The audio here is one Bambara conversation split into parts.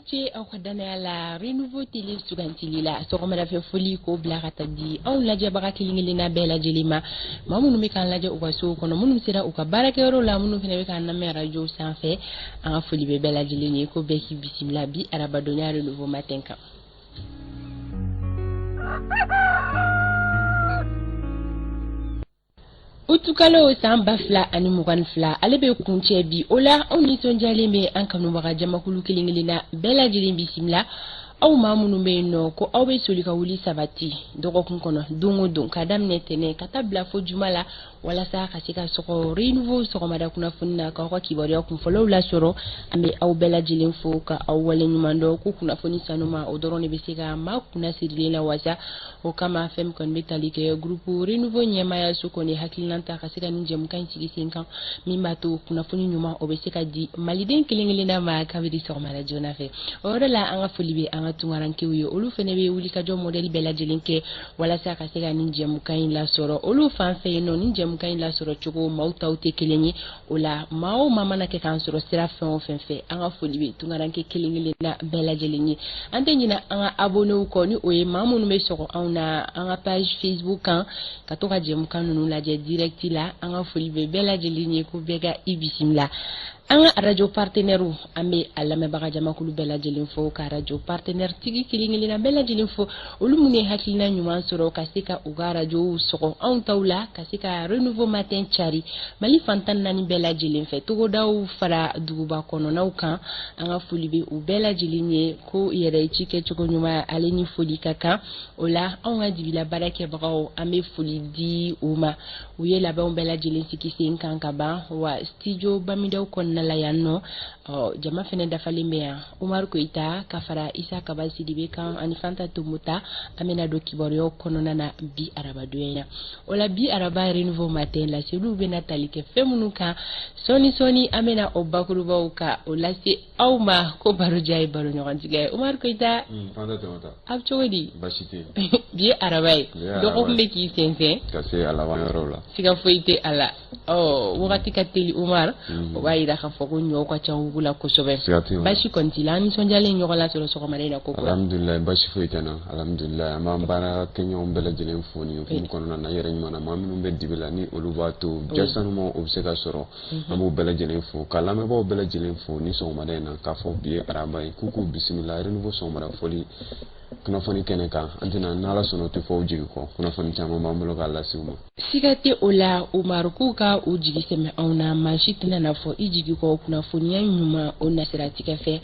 ce aw ka danaya la Renouveau Télé sugantili la. Sɔgɔmadafɛ foli k'o bila ka taa di anw lajɛbaga kelen kelenna bɛɛ lajɛlen ma, maa minnu bɛ k'an lajɛ u ka sow kɔnɔ, minnu sera u ka baarakɛyɔrɔ la, minnu fana bɛ k'an lamɛn arajow sanfɛ. An ka foli bɛ bɛɛ lajɛlen ye, ko bɛɛ k'i bisimila bi arabadonya Renouveau Matin kan. Utukalo san 2022, ale bɛ kuncɛ bi. O la, anw nisɔndiyalen bɛ an kanubaga jamakulu kelen kelenna bɛɛ lajɛlen bisimila. Aw maa minnu bɛ yen nɔ ko aw bɛ soli ka wuli sabati dɔgɔkun kɔnɔ don o don, ka daminɛ tɛnɛn ka taa bila fo juma la, walasa ka se ka sɔgɔ Renouveau sɔgɔmada kunnafoni na, k'aw ka kibaruya kunfɔlɔw lasɔrɔ, an bɛ aw bɛɛ lajɛlen fo ka aw waleɲuman dɔn. Ko kunnafoni sanuma, o dɔrɔn de bɛ se ka maa kunna sirilen la wasa. O kama, fɛn min kɔni bɛ tali kɛ groupe Renouveau ɲɛmaayaso kɔni hakilina ta ka se ka nin jɛmukan in sigi sen kan, min b'a to kunnafoni ɲuman, o bɛ se ka di maliden kelen kelenna ma kabini sɔgɔmada joona fɛ. O yɔrɔ la, an ka foli bɛ an ka tunkarankew ye. Olu fana bɛ wulikajɔ mɔdɛli bɛɛ lajɛlen kɛ walasa ka se ka nin jɛmukan in lasɔrɔ olu fan fɛ yen nɔ. Nin jɛmukan in lasɔrɔ cogo, maaw taw tɛ kelen ye. O la, maa o maa mana kɛ k'an sɔrɔ sira fɛn o fɛn fɛ, an ka foli bɛ tunkaranke kelen kelenna bɛɛ lajɛlen ye. An tɛ ɲinɛ an ka abonnéw kɔ, ni o ye maa minnu bɛ sɔgɔ anw na an ka page Facebook kan, ka to ka jɛmukan ninnu lajɛ direct la. An ka foli bɛ bɛɛ lajɛlen ye, ko bɛɛ ka i bisimila. An ka arajo partenaires, an bɛ a lamɛnbaga jamakulu bɛɛ lajɛlen fo, ka arajo partenaire tigi kelen kelenna bɛɛ lajɛlen fo, olu minnu ye hakilina ɲuman sɔrɔ ka se ka u ka arajow sɔgɔ anw taw la, ka se ka Renouveau Matin cari Mali fan 14 bɛɛ lajɛlen fɛ, togodaw fara duguba kɔnɔnaw kan. An ka foli bɛ u bɛɛ lajɛlen ye, ko yɛrɛ ci kɛcogo ɲuman, ale ni foli ka kan. O la, anw ka dibila baarakɛbagaw, an bɛ foli di u ma. U ye labɛnw bɛɛ lajɛlen sigi sen kan ka ban wa studio Bamidaw kɔnɔna la yan nɔ. Ɔ, jama fɛnɛ dafalen bɛ yan, Umaru Koyita ka fara Isa Kaba Sidibe kan ani Fanta Tomuta. An bɛna don kibaruyaw kɔnɔna na bi arabadonya in na. O la, bi araba Renouveau Matin laseliw bɛna tali kɛ fɛn minnu kan, sɔɔni sɔɔni an bɛna o bakurubaw ka o lase aw ma. Ko baro diya ye baro ɲɔgɔntigɛ ye. Umaru Koyita. Fanta Tomuta. A bɛ cogo di? Baasi tɛ. Bi ye araba ye, dɔgɔkun bɛ k'i sɛnsɛn. Ka se a laban yɔrɔw la. Siga foyi tɛ a la. Ɔ, wagati ka teli Umar, o b'a yira k'a fɔ ko ɲɔw ka ca wugu la kosɛbɛ. Siga tɛ o la. Baasi kɔni t'i la? An nisɔndiyalen ɲɔgɔn lasɔrɔ sɔgɔmada in na ko kura. Alhamdulilayi, baasi foyi tɛ n na, alhamdulilayi. An b'an baara kɛɲɔgɔn bɛɛ lajɛlen fo nin hukumu kɔnɔna na. I yɛrɛ ɲuman na, maa minnu bɛ dibi la, ni olu b'a to ja sanumaw o bɛ se ka sɔrɔ, an b'u bɛɛ lajɛlen fo, ka lamɛnbaaw bɛɛ lajɛlen fo ni sɔgɔmada in na, k'a fɔ bi ye araba ye, k'u k'u bisimila Renouveau sɔgɔmada foli kunnafoni kɛnɛ kan. An tɛna, n'Ala sɔnna, o tɛ fɔ u jigi kɔ. Kunnafoni caman b'an bolo k'a lase u ma. Siga tɛ o la Umaru, k'u ka u jigi sɛmɛ anw na, maa si tɛna na fɔ i jigi kɔ kunnafoniya ɲuman o nasiratigɛ fɛ.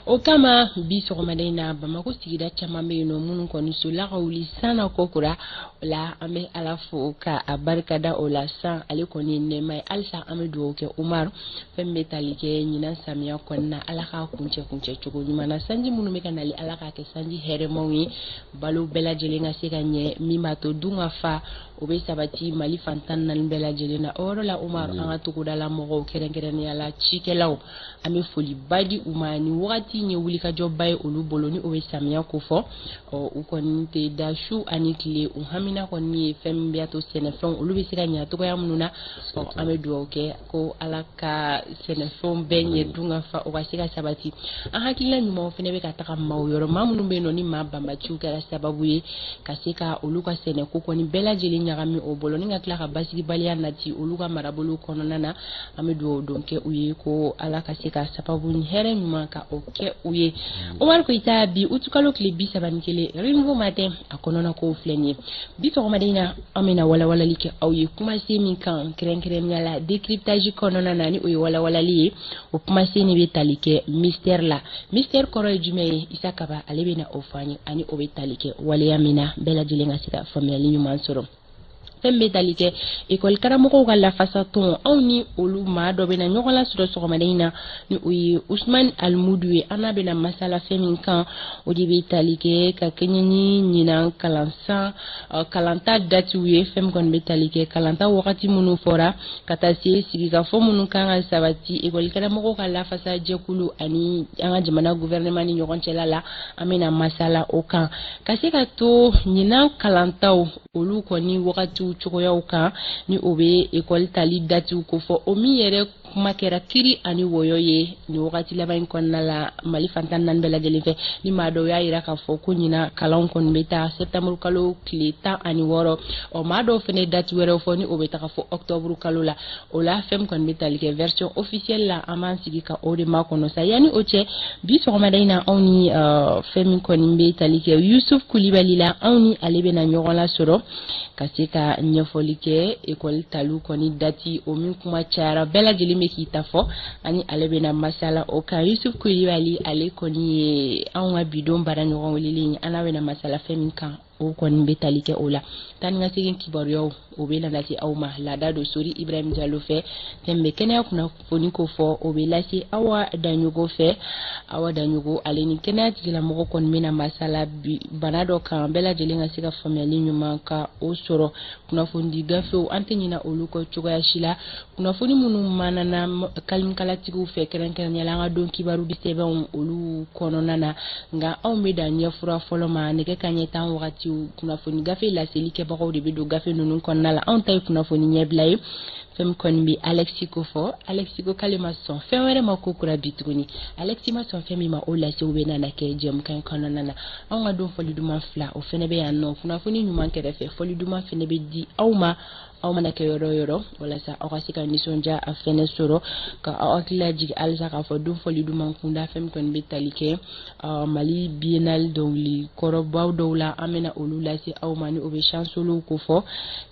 O kama, bi sɔgɔmada in na, Bamakɔ sigida caman bɛ yen nɔ minnu kɔni solila ka wuli san na kokura. O la, an bɛ Ala fo ka a barikada o la. San ale kɔni ye nɛɛma ye. Halisa an bɛ dugawu kɛ Umaru, fɛn min bɛ tali kɛ ɲinan samiya kɔnɔna, Ala k'a kuncɛ kuncɛ cogo ɲuman na. Sanji minnu bɛ ka nali, Ala k'a kɛ sanji hɛrɛmaw ye, balo bɛɛ lajɛlen ka se ka ɲɛ, min b'a to dun ka fa o bɛ sabati Mali fan 14 bɛɛ lajɛlen na. O yɔrɔ la Umaru, an ka togodala mɔgɔw, kɛrɛnkɛrɛnnenya la cikɛlaw, an bɛ foliba di u ma. Nin wagati in ye wulikajɔba ye olu bolo, ni o bɛ samiya kofɔ. Ɔ, u kɔni tɛ da su ani tile, u hamina kɔni ye fɛn min b'a to sɛnɛfɛnw olu bɛ se ka ɲɛ cogoya minnu na. Ɔ, an bɛ dugawu kɛ ko Ala ka sɛnɛfɛnw bɛɛ ɲɛ, dun ka fa o ka se ka sabati. An hakilina ɲumanw fana bɛ ka taga maaw yɔrɔ, maa minnu bɛ yen nɔ ni maa banbatiw kɛra sababu ye ka se ka olu ka sɛnɛko kɔni bɛɛ lajɛlen ɲagami o bolo, ni ka tila ka basigibaliya nati olu ka marabolo kɔnɔna na. An bɛ dugawu don kɛ u ye ko Ala ka se ka sababu ni hɛrɛ ɲuman ka o kɛ u ye. Umaru Koyita, bi utukalo tile 31, Renouveau Matin a kɔnɔna kow filɛ nin ye. Bi sɔgɔmada in na, an bɛna walawalali kɛ aw ye kumasen min kan, kɛrɛnkɛrɛnnenya la décryptage kɔnɔna na, ni o ye walawalali ye, o kumasen de bɛ tali kɛ mystère la. Mystère kɔrɔ ye jumɛn ye? Isa Kaba, ale bɛna o fɔ an ye, ani o bɛ tali kɛ waleya min na, bɛɛ lajɛlen ka se ka faamuyali ɲuman sɔrɔ. Fɛn bɛ tali kɛ ekɔli karamɔgɔw ka lafasatɔn, anw ni olu maa dɔ bɛna ɲɔgɔn lasɔrɔ sɔgɔmada in na, ni o ye Usman Alimudu ye. An n'a bɛna masala fɛn min kan, o de bɛ tali kɛ ka kɛɲɛ ni ɲinan kalansan kalanta datiw ye, fɛn min kɔni bɛ tali kɛ kalanta wagati minnu fɔra, ka taa se sigikafɔ minnu kan ka sabati ekɔli karamɔgɔw ka lafasa jɛkulu ani an ka jamana gouvernement ni ɲɔgɔn cɛla la. An bɛna masala o kan, ka se ka to ɲinan kalantaw olu kɔni wagatiw cogoyaw kan, ni o bɛ ekɔli tali datiw kofɔ, o min yɛrɛ kuma kɛra kiri ani wɔyɔ ye nin wagati laban in kɔnɔna la Mali fan 14 bɛɛ lajɛlen fɛ. Ni maa dɔw y'a yira k'a fɔ ko ɲinan kalanw kɔni bɛ taa septembre kalo tile 16, ɔ maa dɔw fana ye date wɛrɛw fɔ ni o bɛ taga fo octobre kalo la. O la fɛn min kɔni bɛ tali kɛ version officielle la, an b'an sigi ka o de makɔnɔ sa. Yanni o cɛ, bi sɔgɔmada in na, anw ni fɛn min kɔni bɛ tali kɛ Yusuf Kulibali la, anw ni ale bɛna ɲɔgɔn lasɔrɔ ka se ka ɲɛfɔli kɛ ekɔli taliw kɔni date, o min kuma cayara, bɛɛ lajɛlen bɛ k'i ta fɔ, ani ale bɛna masala o kan. Yusuf Kulibali, ale kɔni ye anw ka bidon baara ɲɔgɔn welelen ye, an n'a bɛna masala fɛn min kan, o kɔni bɛ tali kɛ o la. Taa ni ka segin kibaruyaw, o bɛ na lase aw ma laada don Sori Ibrahim Jalo fɛ. Fɛn bɛ kɛnɛya kunnafoni ko fɔ, o bɛ lase Awa Daɲogo fɛ. Awa Daɲogo, ale ni kɛnɛya tigilamɔgɔ kɔni bɛna masala bi bana dɔ kan, bɛɛ lajɛlen ka se ka faamuyali ɲuman ka o sɔrɔ. Kunnafonidi gafew, an tɛ ɲinɛ olu kɔ cogoya si la. Kunnafoni minnu manana kalimkalatigiw fɛ, kɛrɛnkɛrɛnnenya la an ka don kibaru di sɛbɛnw olu kɔnɔna na, nka anw bɛ dan ɲɛfura fɔlɔ ma. Nɛgɛ kanɲɛ 10 wagatiw, kunnafoni gafe laseli kɛbagaw de bɛ don gafe ninnu kɔnɔna la. Anw ta ye kunnafoni ɲɛbila ye. Fɛn min kɔni bɛ Alexi ko fɔ, Alexi ko k'ale ma sɔn fɛn wɛrɛ ma ko kura bi tuguni. Alexi ma sɔn fɛn min ma, o lasew bɛ nana kɛ jɛmukan kɔnɔna na. Anw ka don fɔli duman fila, o fɛnɛ bɛ yan nɔ. Kunnafoni ɲuman kɛrɛfɛ, fɔli duman fɛnɛ bɛ di aw ma, aw mana kɛ yɔrɔ o yɔrɔ, walasa aw ka se ka nisɔndiya a fɛnɛ sɔrɔ. Ka aw hakili lajigin halisa k'a fɔ don fɔli duman kunda, fɛn min kɔni bɛ tali kɛ Mali biennale dɔnkili kɔrɔbaw dɔw la, an bɛna olu lase aw ma, ni o bɛ chansolow ko fɔ,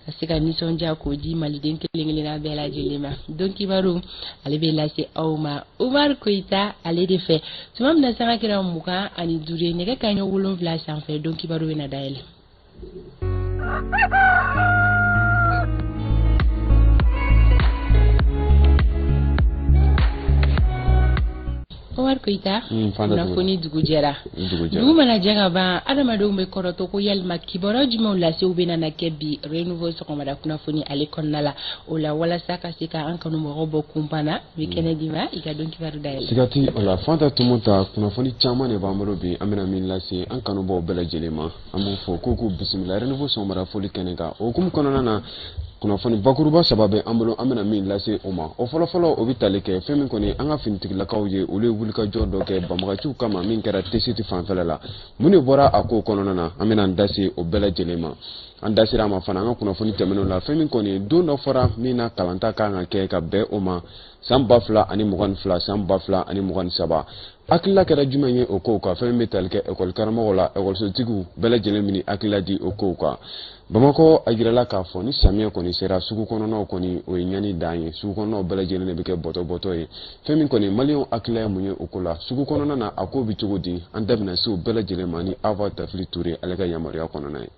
ka se ka nisɔndiya k'o di maliden kelen kelenna bɛɛ lajɛlen ma. Don kibaru, ale bɛ lase aw ma Umar Koyita ale de fɛ. Tuma min na sanga kɛra 25 ye, nɛgɛ kanɲɛ 7 sanfɛ, don kibaru bɛna dayɛlɛ. Omar Koyita, kunnafoni dugu jɛra. Dugu mana jɛ ka ban, adamadenw bɛ kɔrɔtɔ ko yalima kibaruya jumɛnw lasew bɛna na kɛ bi Renouveau sɔgɔmada kunnafoni ale kɔnɔna la. O la, walasa ka se ka an kanubagaw bɔ kunpan na, n bɛ kɛnɛ d'i ma i ka don kibaru dayɛlɛ. Siga tɛ o la, Fanta Tumuta. Kunnafoni caman de b'an bolo bi, an bɛna min lase an kanubaw bɛɛ lajɛlen ma. An b'u fɔ k'u k'u bisimila Renouveau sɔgɔmada foli kɛnɛ kan. O hukumu kɔnɔna na, kunnafoni bakuruba saba bɛ an bolo, an bɛna min lase o ma. O fɔlɔfɔlɔ, o bɛ tali kɛ fɛn min kɔni an ka finitigilakaw ye, olu ye wulikajɔ dɔ kɛ banbagaciw kama min kɛra Tesiti fanfɛla la. Mun de bɔra a ko kɔnɔna na? An bɛna an da se o bɛɛ lajɛlen ma. An da sera a ma fana an ka kunnafoni tɛmɛnenw la, fɛn min kɔni don dɔ fɔra min na kalanta kan ka kɛ ka bɛn o ma, san 2022, san 2023, hakilila kɛra jumɛn ye o kow kan? Fɛn min bɛ tali kɛ ekɔli karamɔgɔw la, ekɔlisotigiw bɛɛ lajɛlen bɛna hakilila di o kow kan. Bamakɔ, a jirala k'a fɔ ni samiyɛ kɔni sera, sugu kɔnɔnaw kɔni, o ye ɲani dan ye. Sugu kɔnɔnaw bɛɛ lajɛlen de bɛ kɛ bɔtɔ-bɔtɔ ye. Fɛn min kɔni maliyɛnw hakilila ye mun ye o ko la? Sugu kɔnɔna na, a ko bɛ cogo di? An da bɛna se o bɛɛ lajɛlen ma ni Ava Tafili Ture ale ka yamaruya kɔnɔna ye.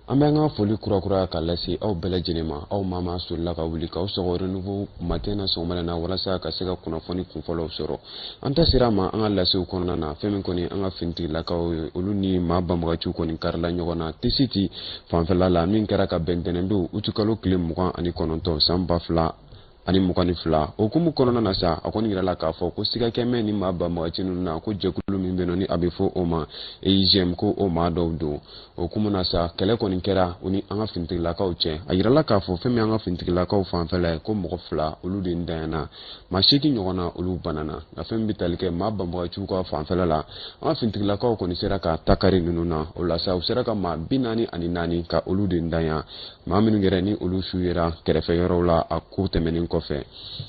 An bɛ an ka foli kurakuraya ka lase aw bɛɛ lajɛlen ma, aw maa maa solila ka wuli k'aw sɔgɔ Renouveau matin na sɔgɔmada na, walasa ka se ka kunnafoni kunfɔlɔw sɔrɔ. An ta sera a ma an ka lasew kɔnɔna na, fɛn min kɔni an ka finitigilakaw ye, olu ni maa banbagaciw kɔni karila ɲɔgɔn na Tesiti fanfɛla la, min kɛra ka bɛn ntɛnɛndon utikalo tile 29 san 2022. O hukumu kɔnɔna na sa, a kɔni yirala k'a fɔ ko siga kɛ mɛn ni maa banbagaci ninnu na, ko jɛkulu min bɛ yen nɔ ni a bɛ fɔ o ma EIGM, ko o maa dɔw don. O hukumu na sa, kɛlɛ kɔni kɛra u ni an ka finitigilakaw cɛ. A yirala k'a fɔ fɛn min an ka finitigilakaw fanfɛla ye, ko mɔgɔ fila olu de ntanyana, maa 8 ɲɔgɔn na olu banana. Nka fɛn min bɛ tali kɛ maa banbagaciw ka fanfɛla la, an ka finitigilakaw kɔni sera ka takari ninnu na. O la sa, u sera ka maa 44 ka olu de ntanya, maa minnu yɛrɛ ni olu su yera kɛrɛfɛ yɔrɔw la a ko tɛmɛnen kɔfɛ.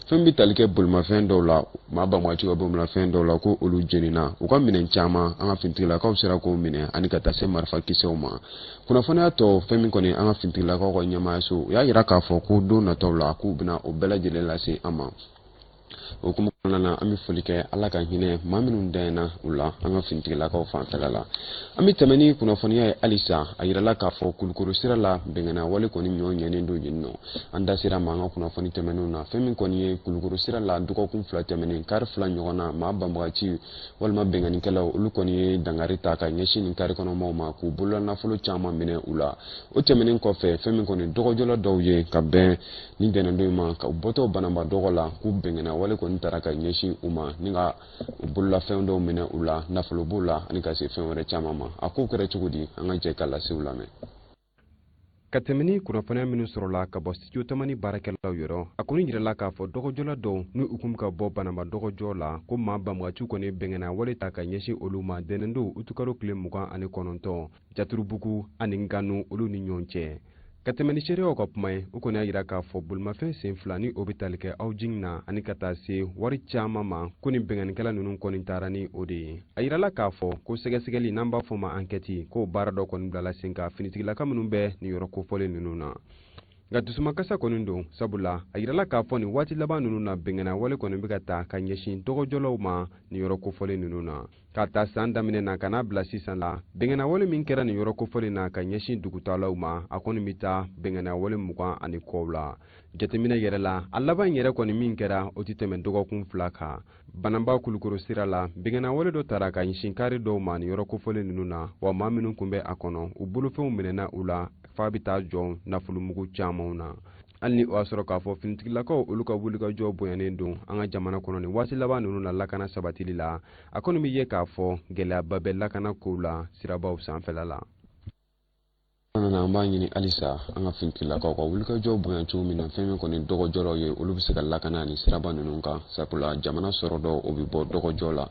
Fɛn bɛ tali kɛ bolimafɛn dɔw la, maa banbagaciw ka bolimafɛn dɔw la, ko olu jenina, u ka minɛn caman an ka finitigilakaw sera k'o minɛ, ani ka taa se marifakisɛw ma. Kunnafoniya tɔ, fɛn min kɔni an ka finitigilakaw ka ɲɛmaayaso, u y'a yira k'a fɔ ko don nataw la k'u bɛna o bɛɛ lajɛlen lase an ma. O hukumu kɔnɔna na, an bɛ foli kɛ Ala ka hinɛ maa minnu danyana u la an ka finitigilakaw fanfɛla la. An bɛ tɛmɛ ni kunnafoniya ye halisa. A yirala k'a fɔ Kulukoro sira la, bɛnkanna wale kɔni ɲɔ ɲɛnen don yen nɔ. An da sera ma an ka kunnafoni tɛmɛnenw na, fɛn min kɔni ye Kulukoro sira la, dɔgɔkun 2 tɛmɛnen, kari 2 ɲɔgɔn na, maa banbagaci walima bɛnkannikɛlaw, olu kɔni ye dankari ta ka ɲɛsin nin kari kɔnɔmaw ma, k'u bololanafolo caman minɛ u la. O tɛmɛnen kɔfɛ, fɛn min kɔni dɔgɔjɔla dɔw ye ka bɛn ni ntɛnɛndon in ma, ka u bɔtɔ Banamba dɔgɔ la, k'u bɛnkanna wale kɔni taara ka ɲɛsin u ma, ni ka u bololafɛn dɔw minɛ u la, nafolo b'u la, ani ka se fɛn wɛrɛ caman ma. A kow kɛra cogo di? An ka jɛ ka lasew lamɛn. Ka tɛmɛ ni kunnafoniya minnu sɔrɔla ka bɔ studio Tamani baarakɛlaw yɔrɔ, a kɔni jirala k'a fɔ dɔgɔjɔla dɔw ni u kun bɛ ka bɔ Banamba dɔgɔjɔ la, ko maa banbagaciw kɔni bɛngɛnna wale ta ka ɲɛsin olu ma dɛnɛndon utukalo tile 29, Jaturubugu ani Nganu olu ni ɲɔgɔn cɛ. Ka tɛmɛ ni seereyaw ka kuma ye, u kɔni y'a jira k'a fɔ bolimafɛn sen fila ni o bɛ tali kɛ Audi na ani ka taa se wari caman ma, ko ni bɛngannikɛla ninnu kɔni taara ni o de ye. A yirala k'a fɔ ko sɛgɛsɛgɛli n'an b'a fɔ ma ankɛti, k'o baara dɔ kɔni bilala sen kan finitigilaka minnu bɛ nin yɔrɔ kofɔlen ninnu na. Nka dusumakasa kɔni don, sabula a yirala k'a fɔ nin waati laban ninnu na bɛnganna wale kɔni bɛ ka ta ka ɲɛsin dɔgɔjɔlaw ma nin yɔrɔ kofɔlen ninnu na. K'a ta san daminɛ na ka n'a bila sisan la, bɛnganna wale min kɛra nin yɔrɔ kofɔlen na ka ɲɛsin dugutalaw ma, a kɔni bɛ taa bɛnganna wale 20 ani kɔw la. Jateminɛ yɛrɛ la, a laban yɛrɛ kɔni min kɛra, o tɛ tɛmɛ dɔgɔkun 2 kan. Banamba Kulukoro sira la, bɛnganna wale dɔ tara ka ɲɛsin kari dɔw ma nin yɔrɔ kofɔlen ninnu na, wa maa minnu kun bɛ a kɔnɔ, u bolofɛnw minɛna u la f'a bɛ taa jɔ nafolomugu camanw na. Hali ni o y'a sɔrɔ k'a fɔ finitigilakaw olu ka wulikajɔ bonyanen don an ka jamana kɔnɔ nin waati laban ninnu na lakana sabatili la, a kɔni bɛ ye k'a fɔ gɛlɛyaba bɛ lakana kow la sirabaw sanfɛla la. An b'a ɲini halisa an ka finitigilakaw ka wulikajɔ bonya cogo min na, fɛn min kɔni dɔgɔjɔlaw ye, olu bɛ se ka lakana ni siraba ninnu kan, sabula jamana sɔrɔ dɔw o bɛ bɔ dɔgɔjɔ la.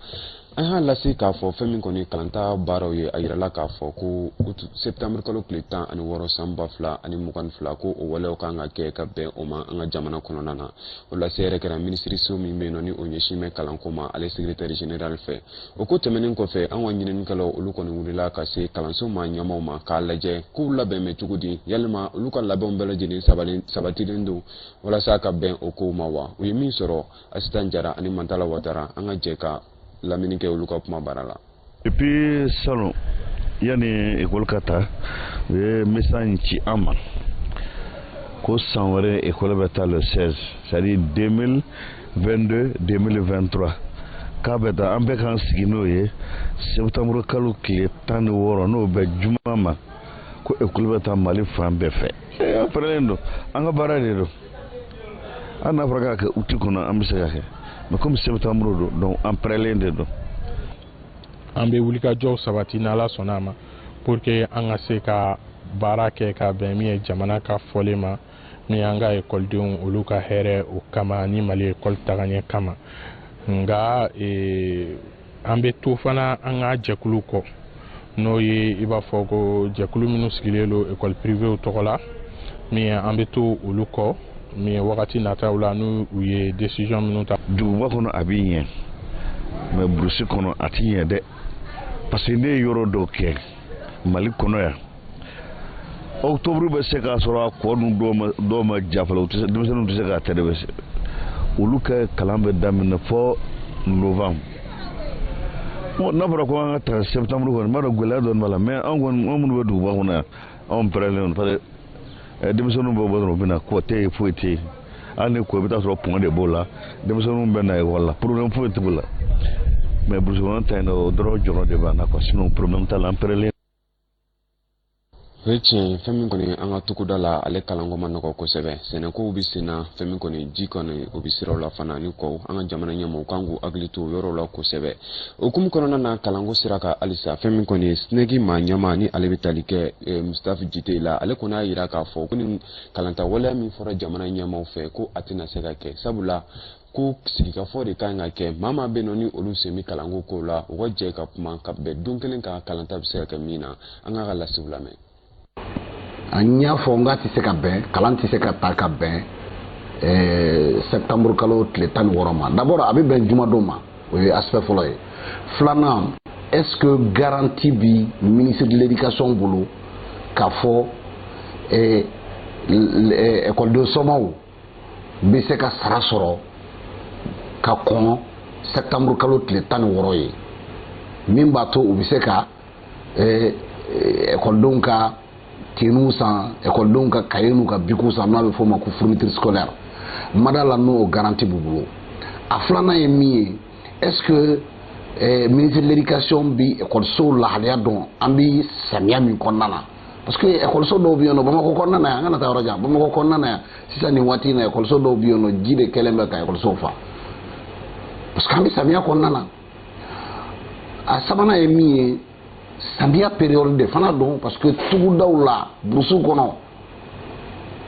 An y'a lase k'a fɔ fɛn min kɔni kalanta baaraw ye, a yirala k'a fɔ ko septembre kalo tile 16 san 2022, ko o waleyaw kan ka kɛ ka bɛn o ma an ka jamana kɔnɔna na. O lase yɛrɛ kɛra minisiriso min bɛ yen nɔ ni o ɲɛsin bɛ kalanko ma, ale secrétaire général fɛ. O ko tɛmɛnen kɔfɛ, an ka ɲininikɛlaw olu kɔni wulila ka se kalanso maa ɲɛmaaw ma k'a lajɛ k'u labɛn bɛ cogo di, yalima olu ka labɛnw bɛɛ lajɛlen sabatilen don walasa ka bɛn o kow ma wa? U ye min sɔrɔ, Asitan Jara ani Mantala Watara, an ka jɛ ka lamɛnni kɛ olu ka kuma baara la. Depuis salon, yanni école ka ta, u ye message ci an ma ko san wɛrɛ école bɛ taa le 16, c'est à dire 2022 2023, k'a bɛ taa. An bɛɛ k'an sigi n'o ye septembre kalo tile 16, n'o bɛ juma ma, ko école bɛ taa Mali fan bɛɛ fɛ. An pɛrɛlen don, an ka baara de don. Hali n'a fɔra k'a kɛ août kɔnɔ, an bɛ se ka kɛ, mais comme septembre don, donc an pɛrɛlen de don. An bɛ wulikajɔw sabati n'Ala sɔnna a ma, pour que an ka se ka baara kɛ ka bɛn min ye jamana ka fɔlen ma, min y'an ka ekɔlidenw olu ka hɛrɛ o kama ni Mali ekɔli tagaɲɛ kama. Nka an bɛ to fana an ka jɛkulu kɔ, n'o ye i b'a fɔ ko jɛkulu minnu sigilen don ekɔli privéw tɔgɔ la, min ye an bɛ to olu kɔ, min ye wagati nataw la n'u u ye décision minnu ta. Duguba kɔnɔ a bɛ ɲɛ, mais brousse kɔnɔ a ti ɲɛ dɛ, parce que ne ye yɔrɔ dɔ kɛ Mali kɔnɔ yan, octobre bɛ se k'a sɔrɔ a kɔ nun dɔw ma ja fɔlɔ, denmisɛnninw tɛ se k'a tɛrɛ, olu ka kalan bɛ daminɛ fɔ novembre. Bon, n'a fɔra ko an ka ta septembre kɔni, n b'a dɔn gɛlɛya dɔɔni b'a la, mais anw kɔni, anw minnu bɛ duguba kɔnɔ yan, anw pɛrɛlen don, parce que denmisɛnninw bɛ bɔ dɔrɔn u bɛ na, kɔ tɛ yen, foyi tɛ yen. Hali ni kɔ, i bɛ taa sɔrɔ pɔn de b'o la, denmisɛnninw bɛ na ekɔli la, problème foyi t'u la. Mais brousse kɔnɔ ta in o dɔrɔn jɔrɔ de b'an na quoi, sinon problème t'a la, an pɛrɛlen. O ye tiɲɛ ye. Fɛn min kɔni an ka togoda la, ale kalanko ma nɔgɔ kosɛbɛ, sɛnɛkow bɛ sen na, fɛn min kɔni ji kɔni o bɛ siraw la fana ni kɔw. An ka jamana ɲɛmɔgɔw kan k'u hakili to o yɔrɔw la kosɛbɛ. O hukumu kɔnɔna na, kalanko sira kan halisa, fɛn min kɔni SNEC maa ɲɛmaa ni ale bɛ tali kɛ Mustapha Jite la, ale kɔni y'a jira k'a fɔ ko nin kalanta waleya min fɔra jamana ɲɛmaaw fɛ, ko a tɛna se ka kɛ, sabula ko sigikafɔ de kan ka kɛ. Maa maa bɛ yen nɔ ni olu sen bɛ kalanko kow la, u ka jɛ ka kuma ka bɛn don kelen kan kalanta bɛ se ka kɛ min na. An k'a ka lasiw lamɛn. An y'a fɔ n k'a tɛ se ka bɛn, kalan tɛ se ka ta ka bɛn septembre kalo tile 16 ma. D'abord, a bɛ bɛn jumadon ma, o ye aspect fɔlɔ ye. Filanan, est ce que garantie bi ministre de l'éducation bolo k'a fɔ ekɔliden somaw bɛ se ka sara sɔrɔ ka kɔn septembre kalo tile 16 ye, min b'a to u bɛ se ka ekɔlidenw ka tenuw san, ekɔlidenw ka kaye n'u ka bikiw san, n'a bɛ f'o ma ko fourniture scolaire? Mada la, n'o garantie b'u bolo. A filanan ye min ye, est ce que ministre de l'éducation bi ekɔlisow lahalaya dɔn an bi samiya min kɔnɔna na? Parce que ekɔliso dɔw bɛ yen nɔ Bamakɔ kɔnɔna na yan, an kana taa yɔrɔ jan, Bamakɔ kɔnɔna na yan sisan nin waati in na, ekɔliso dɔw bɛ yen nɔ, ji de kɛlen bɛ ka ekɔlisow fa, parce que an bɛ samiya kɔnɔna na. A sabanan ye min ye, samiya période de fana don, parce que togodaw la, burusiw kɔnɔ.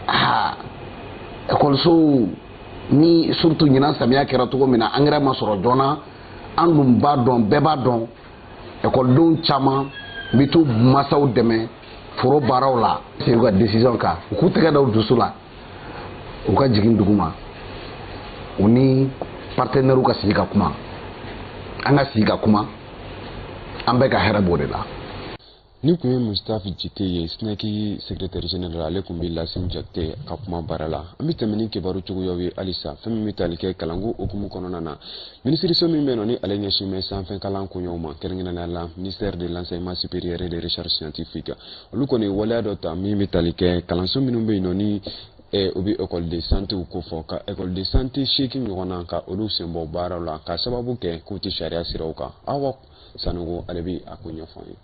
Aa, ekɔlisow ni surtout ɲinan samiya kɛra cogo min na, angɛrɛ ma sɔrɔ joona. An dun b'a dɔn, bɛɛ b'a dɔn, ekɔlidenw caman bɛ t'u masaw dɛmɛ foro baaraw la. U ka décision kan, u k'u tɛgɛ da u dusu la, u ka jigin dugu ma, u ni partenaires ka sigi ka kuma. An ka sigi ka kuma, an bɛɛ ka hɛrɛ b'o de la. Ni tun ye Mustapha Jite ye, SNEC secrétaire général, ale tun bɛ Lasine Jakite ka kuma baara la. An bɛ tɛmɛ ni kibaru cogoyaw ye halisa. Fɛn min bɛ tali kɛ kalanko hukumu kɔnɔna na, minisiriso min bɛ yen nɔ ni ale ɲɛsin bɛ sanfɛ kalan koɲɛw ma, kɛrɛnkɛrɛnnenya la ministère de l'Enseignement supérieur et de Recherche scientifique, olu kɔni ye waleya dɔ ta min bɛ tali kɛ kalanso minnu bɛ yen nɔ ni u bɛ école de santé kofɔ, ka école de santé 8 ɲɔgɔn na, ka olu sen bɔ baaraw la, ka sababu kɛ k'u tɛ sariya siraw kan. Awa Sanogo, ale bɛ a ko ɲɛfɔ an ye.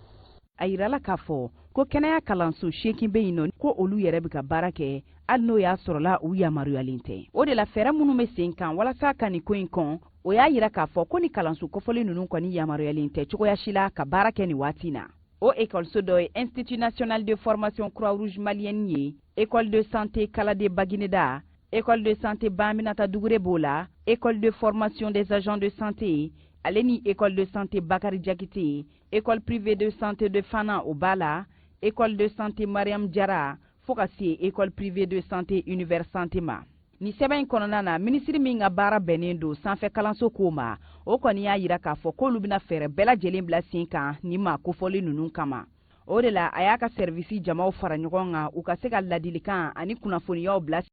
A yirala k'a fɔ ko kɛnɛya kalanso 8 bɛ yen nɔ ko olu yɛrɛ bɛ ka baara kɛ, hali n'o y'a sɔrɔla u yamaruyalen tɛ. O de la, fɛɛrɛ minnu bɛ sen kan walasa ka nin ko in kɔn, o y'a yira k'a fɔ ko ni kalanso kofɔlen ninnu kɔni yamaruyalen tɛ cogoya si la ka baara kɛ nin waati na. O ekɔliso dɔ ye Institut national de formation Croix Rouge malienne ye, École de santé Kalade Bagineda, École de santé Baminata Dugure b'o la, École de formation des agents de santé ale ni École de santé Bakari Jakite, École privée de santé de Fana, o b'a la, École de santé Mariam Jara, fo ka se École privée de santé Univers Santé ma. Nin sɛbɛn in kɔnɔna na, minisiri min ka baara bɛnnen don sanfɛ kalanso kow ma, o kɔni y'a yira k'a fɔ k'olu bɛna fɛɛrɛ bɛɛ lajɛlen bila sen kan nin maa kofɔlen ninnu kama. O de la, a y'a ka sɛrivisi jamaw fara ɲɔgɔn kan, u ka se ka ladilikan ani kunnafoniyaw bila.